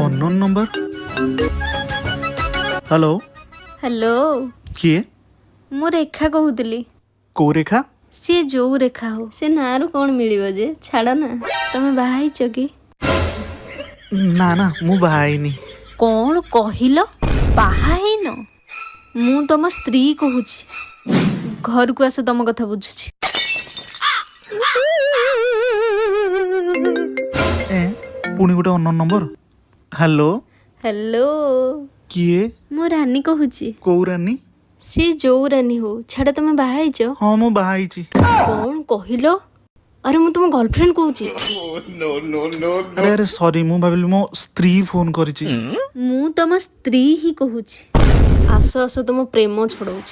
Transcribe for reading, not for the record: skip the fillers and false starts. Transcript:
Unknown number. Hello. Hello. କିଏ? ମୁଁ ରେଖା କହୁଥିଲି। କୋଉ ରେଖା? ସିଏ ଯୋଉ ରେଖା ହଉ, ସେ ନାଁରୁ କ'ଣ ମିଳିବ ଯେ, ଛାଡ଼ ନା। ତମେ ବାହା ହେଇଛ କି? ନା ନା, ମୁଁ ବାହା ହେଇନି। କ'ଣ କହିଲ, ବାହା ହେଇନ? ମୁଁ ତମ ସ୍ତ୍ରୀ କହୁଛି। ଘରକୁ ଆସ, ତମ କଥା ବୁଝୁଛି। ଏ, ପୁଣି ଗୋଟେ ଅନନୋନ୍ ନମ୍ବର। ହ୍ୟାଲୋ। ହ୍ୟାଲୋ। କିଏ? ମୁଁ ରାନୀ କହୁଛି। କୋଉ ରାନୀ? ସିଏ ଯୋଉ ରାନୀ ହଉ, ଛାଡ଼, ତମେ ବାହା ହେଇଛ? ହଁ, ମୁଁ ବାହା ହେଇଛି। କ'ଣ କହିଲ? ଆରେ, ମୁଁ ତମ ଗର୍ଲଫ୍ରେଣ୍ଡ କହୁଛି। ଆରେ ଆରେ, ସରି, ମୁଁ ଭାବିଲି ମୋ ସ୍ତ୍ରୀ ଫୋନ କରିଛି। ମୁଁ ତମ ସ୍ତ୍ରୀ ହିଁ କହୁଛି। ଆସ ଆସ, ତମ ପ୍ରେମ ଛଡଉଛି।